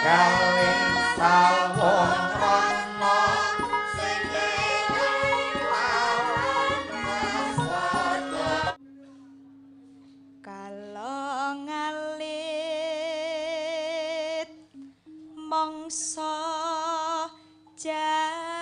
Galing sawung rana sing lawan swarga. Kalong alit mangsa jambu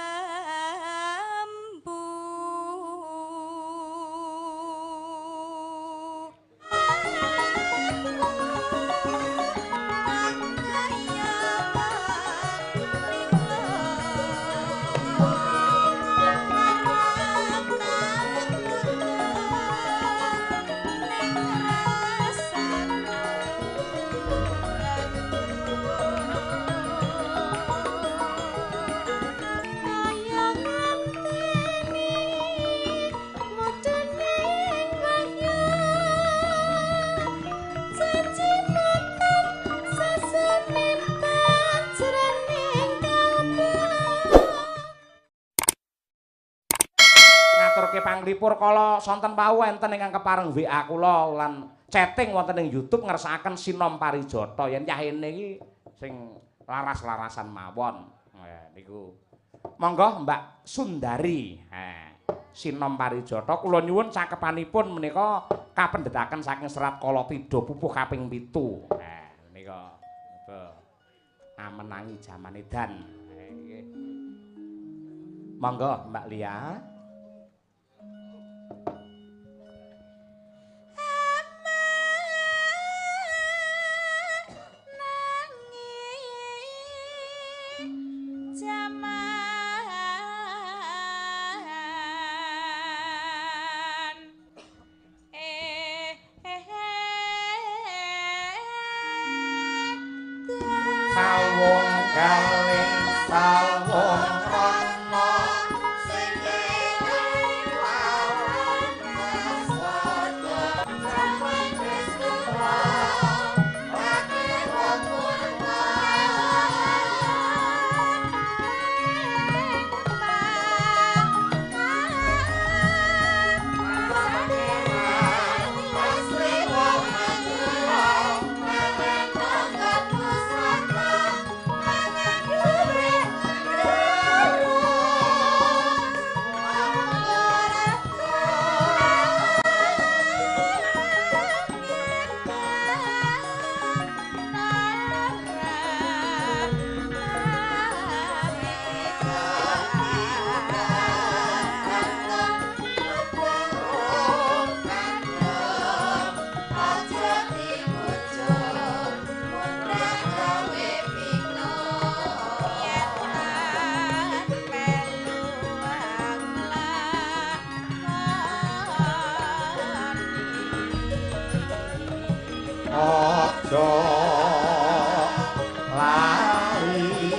Panglipur kala sonten wau enten ingkang kepareng WA kula lan chatting wonten ing YouTube ngersakaken Sinom Parijata yen yahene iki sing laras-larasan mawon. Niku. Monggo Mbak Sundari. Sinom Parijata kula nyuwun cakepanipun menika kapendhetaken saking serat Kalatidha pupuh kaping 7. Menika amenangi jaman edan. Nggih. Monggo Mbak Lia. Sawung galing sawung rana sing lawan swarga. Jaman wis tuwa akeh wong purwa. Aja lali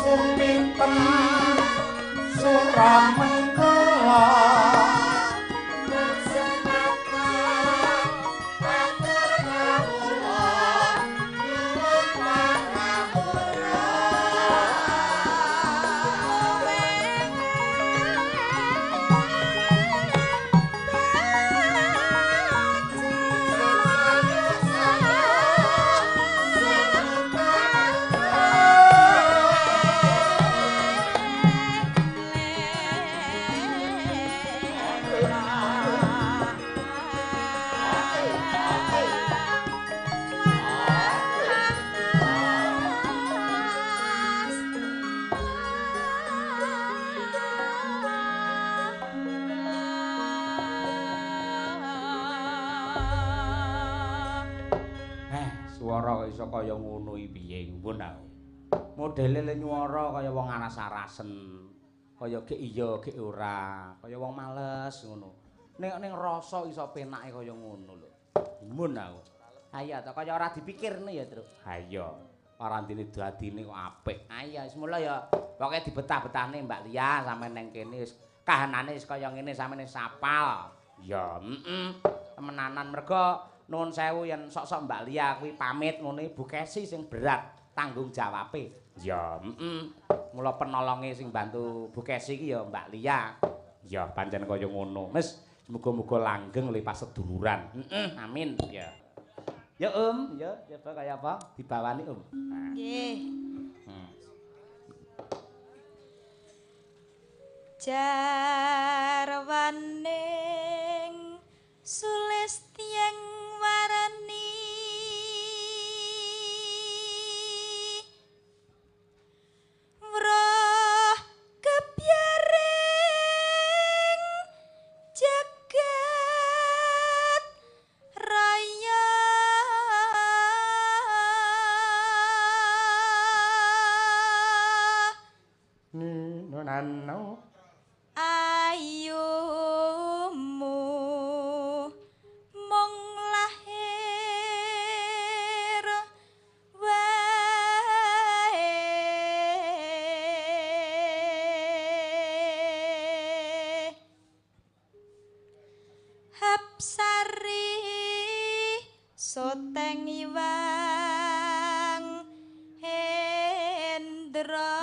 Suminten Suramengkala. Maksum nyuwara kok iso kaya ngono iki piye pun aku. Modele le nyuwara kaya wong aras-arasen. Kaya gek iya gek ora, kaya wong males ngono. Nek ning rasa iso penake kaya ngono lho. Mun aku. Ha iya to kaya ora dipikirne ya, Truk. Ha iya. Ora ndene dadine kok apik. Ha iya wis mula ya pokoke dibetah-betahne Mbak Lia sampe neng kene wis kahanane wis kaya ngene sampe wis apal. Ya, heeh. Temenanan mergo nuwun sewu yen sok-sok Mbak Lia kuwi pamit ngono Bu Kesi sing berat tanggung jawabe. Ya, heeh. Mula penolonge sing bantu Bu Kesi iki ya Mbak Lia. Ya, pancen kaya ngono. Wis muga-muga langgeng le paseduluran. Heeh, amin. Ya. Ya Om, ya coba kaya apa? Dibawani Om. Nggih. Jarwaning sulistyang warani wroh kebyaring jagat raya nano ayumu mung lahir wae Hapsari soteng iwang Hendra.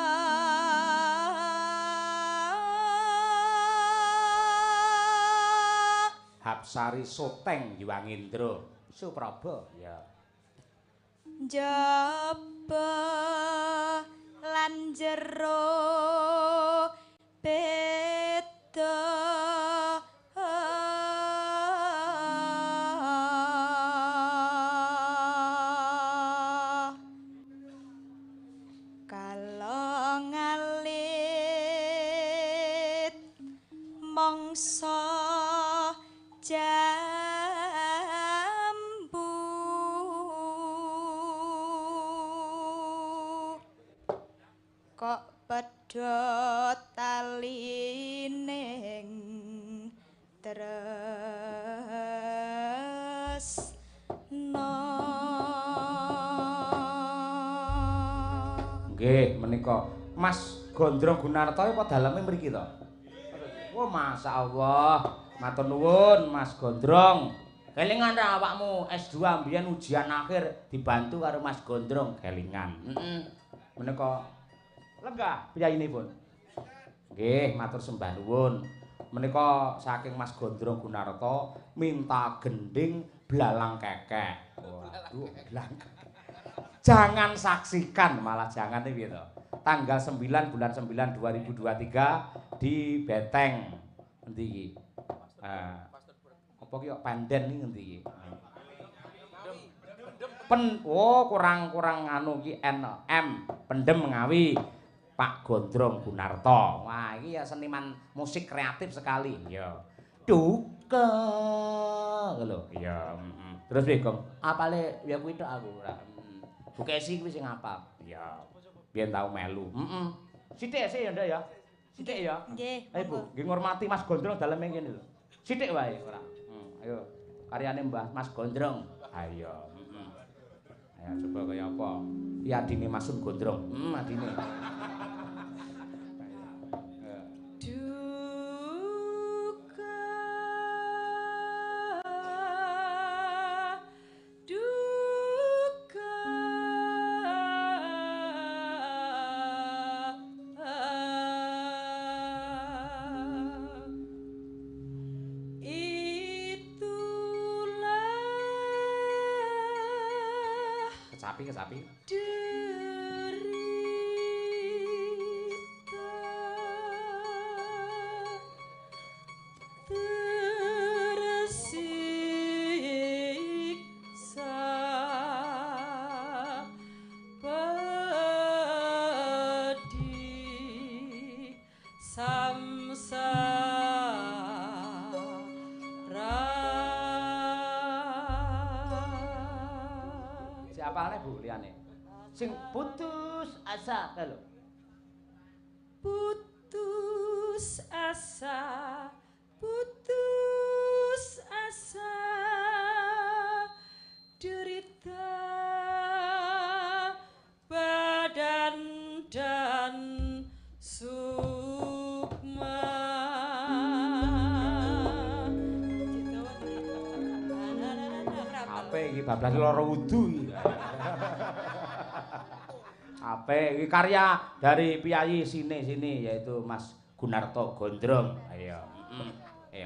Hapsari soteng Yiwangindra Supraba ya. Njaba lan jero beda kalong alit mangsa jambu kok pedhot talining tresna. Nggih menika Mas Gondrong Gunarto apa daleme mriki to? Oh masyaallah. Matur nuwun Mas Gondrong. Kelingan ra awakmu S2 mbiyen ujian akhir dibantu karo Mas Gondrong kelingan. Heeh. Menika lenggah piyayinipun. Nggih, matur sembah nuwun. Menika saking Mas Gondrong Gunarto minta gending blalang kekek. Waduh, blalang kekek. Jangan saksikan malah jangan piye to. Tanggal 9 bulan 9 2023 di Beteng. Endi iki? Apa ki kok panden iki ngendi iki? Pen oh kurang-kurang anu iki N M Pendem Ngawi Pak Gondrong Gunarto. Wah, iki ya seniman musik kreatif sekali. Iya. Duka lho. Iya, heeh. Terus piye, Gong? Apale ya kuwi tok aku ora. Bu Kesi kuwi sing apal. Iya. Biyen tau melu. Heeh. Sithik sik ya, Nduk ya. Sithik ya. Nggih. Ayo Bu, nggih ngurmati Mas Gondrong daleme kene lho. Sithik wae ora. Ayo karyane Mbah Mas Gondrong. Ayo. Heeh. Ayo coba kaya apa? Iki adine Mas Sun Gondrong. Heeh, adine. Duka duka itulah Kecapi kecapi. derita tersiksa pedih samsara. Diapalne Bu liyane. Sing putus asa kae lho. Putus asa, putus asa, derita badan dan sukma. Ape iki bablas lara wudu iki. Ape iki karya dari piyayi sini-sini yaitu Mas Gunarto Gondrong. Ayo, heeh.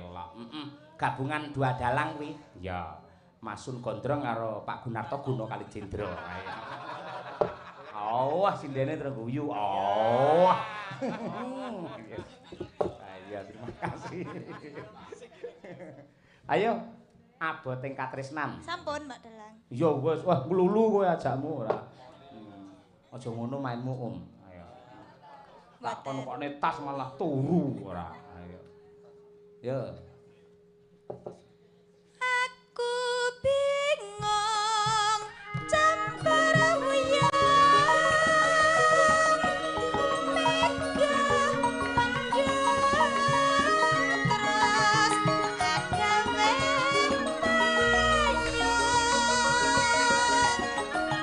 Elok, heeh. Gabungan dua dalang kuwi. Ya, Mas Sun Gondrong karo Pak Gunarto Guna Kalijendra. Ayo. Oh, wah sindene terus guyu. Oh. Ayo, terima kasih. Ayo, aboting katresnan. Sampun, Mbak Dalang. Ya wis, wah nglulu kowe ajakmu ora. Aja ngono mainmu, Om. Ayo. Tak kon kok tas malah turu ora. Ayo. Ya. Aku bingung campur wuyung megah mendung terus agawe payung aku tak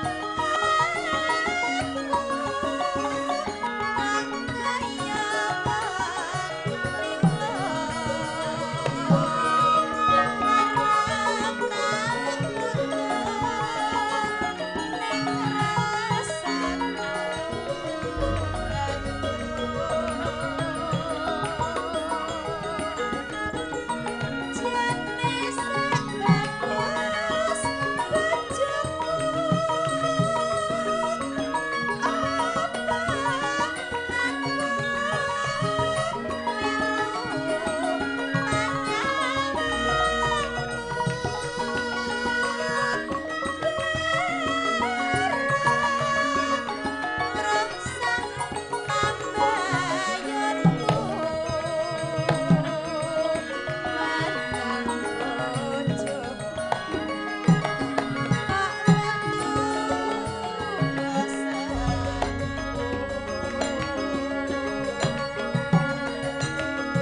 kaya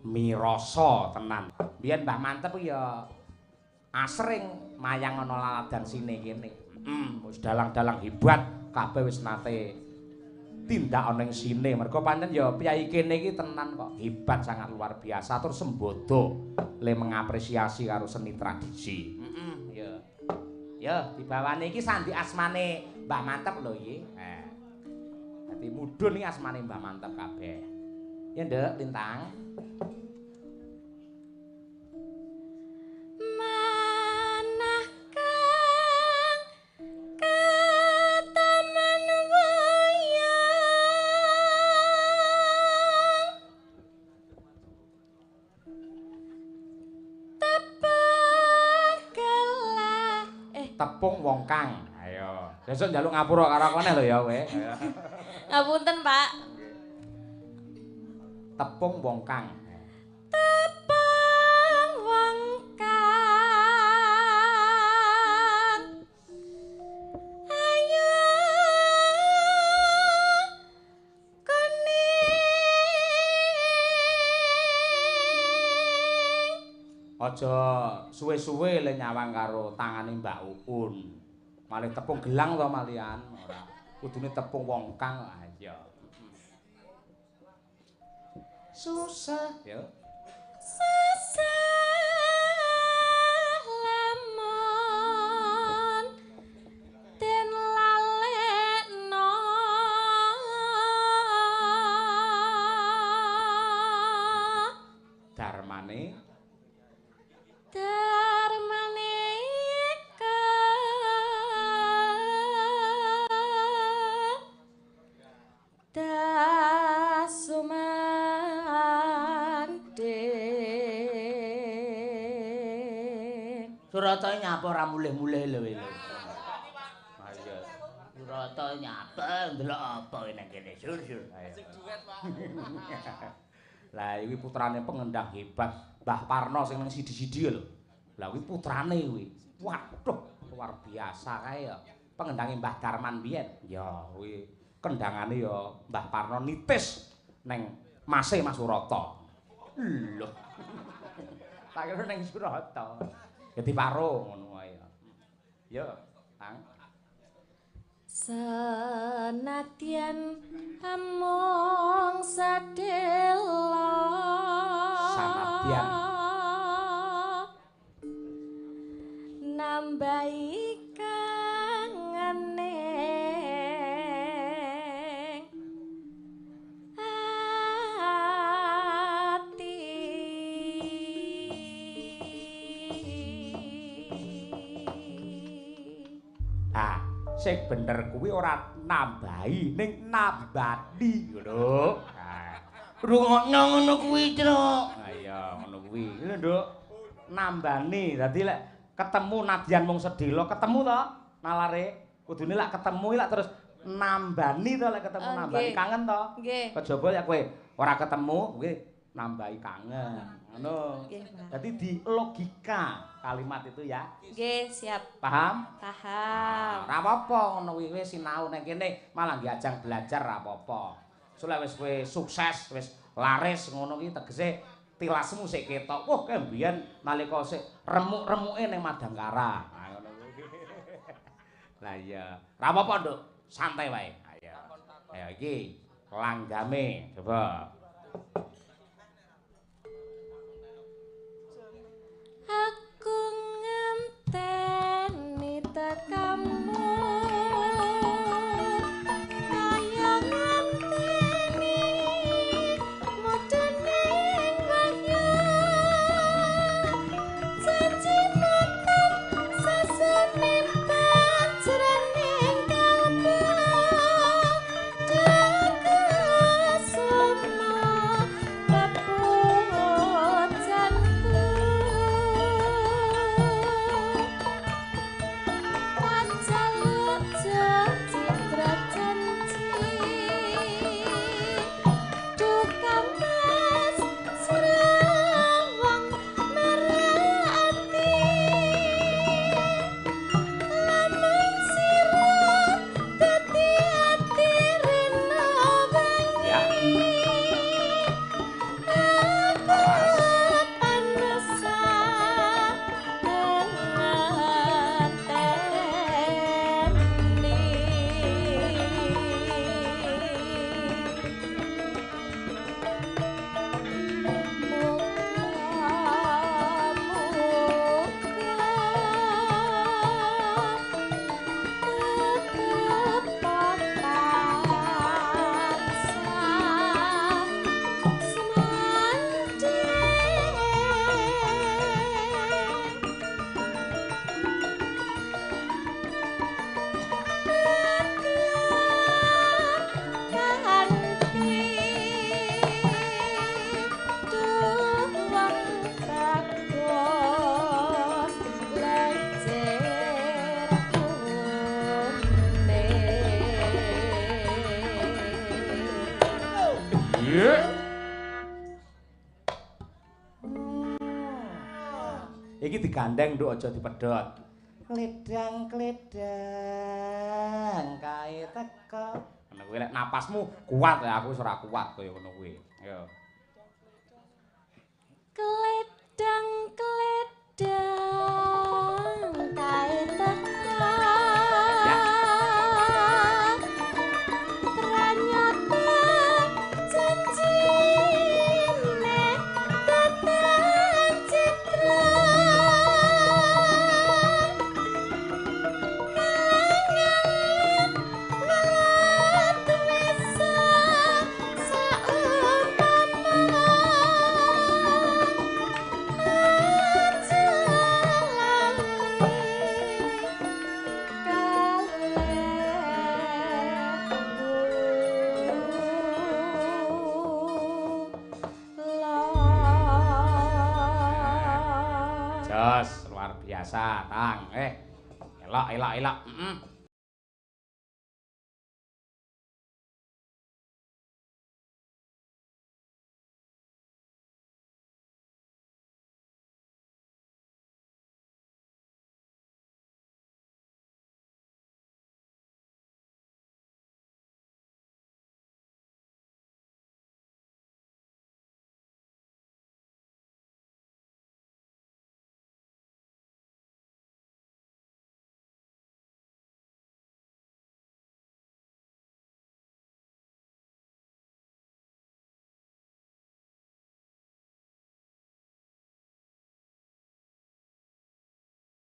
Mirasa tenan. Biyen Mbah Mantep ya asring mayang ana laladan sine kene. Wis dalang-dalang hebat kabeh wis nate tindak ana ing sine. Mergo pancen ya priyayi kene iki tenan kok hebat sangat luar biasa tur sembodo le mengapresiasi karo seni tradisi. Ya. Ya, dibawane iki sandi asmane Mbah Mantep lho iki. Dadi mudhun iki asmane Mbah Mantep kabeh. Ya Nduk, Lintang. Manah kang kataman wayang Tepung wong kang. Ayo. Besok njaluk ngapura karo aku neh lho ya kowe. Ngapunten, Pak. Tepung wong kang. Tepung wong kang. Ayo kuning. Aja suwe-suwe le nyawang karo tangane Mbak Uun. Malih tepung gelang to malian ora. Kudune tepung wong kang. Ayo. Susah ya. Susah lamun den lalekno. Darmane darmane dasumandhe. Surata nyapa ora mulih-mulih lho lho. Ayo. Surata nyapa ndelok apa nang kene sur-sur. Ayo. Lah iki putrane pengendang hebat Mbah Parno sing nang sidi-sidi lho. Lah kuwi putrane kuwi. Waduh, luar biasa kae ya. Pengendange Mbah Darman biyen. Ya kuwi kendangane ya Mbah Parno nitis neng mase Mas Surata. Lho. Tak kira neng Surata. Ya diparo ngono wae ya. Ya, Kang. Senadyan amung sedhela. Sanadyan nambahi kangene ati. Ah, sing bener kuwi ora nambahi ning nambani ngono. Ah, Rungokno ngono kuwi, Truk. Ah iya ngono kuwi. Lho, Nduk. Nambani. Dadi lek ketemu nadyan mung sedhela, ketemu to nalare. Kudune lek ketemu lek terus nambani to lek ketemu Oh, nambani nggih. kangen to. Nggih. Kejaba lek kowe ora ketemu kuwi nambahi kangen. Ngono. Nggih, Pak. Dadi di logika kalimat itu ya. Nggih, siap. Paham? Paham. Ora apa-apa ngono kuwi wis sinau nang kene malah diajang belajar ora apa-apa. Soale wis kowe sukses, wis laris ngono kuwi tegese tilasmu sik ketok. Wah, kae mbiyen nalika sik remuk-remuke ning Madangkara. Nah ngono kuwi. Lah iya, ora apa-apa, Nduk. Santai wae. Ayo. Ayo iki langgame coba. Aku ngenteni tekamu kaya ngenteni mudune wahyu janjimu sasune pajraning kalbu. Dek suma Iya. Iki digandeng nduk aja dipedhot. Kledang-kledang kae teko. Ngono kuwi lek napasmu kuat ya aku wis ora kuat kaya ngono kuwi. Ayo. Kledang-kledang kae teko. Ya. Ternyata janjine datan citra. Kangen welat wesa saumpama aja lali Jos, luar biasa, Tang. Elok, elok, elok.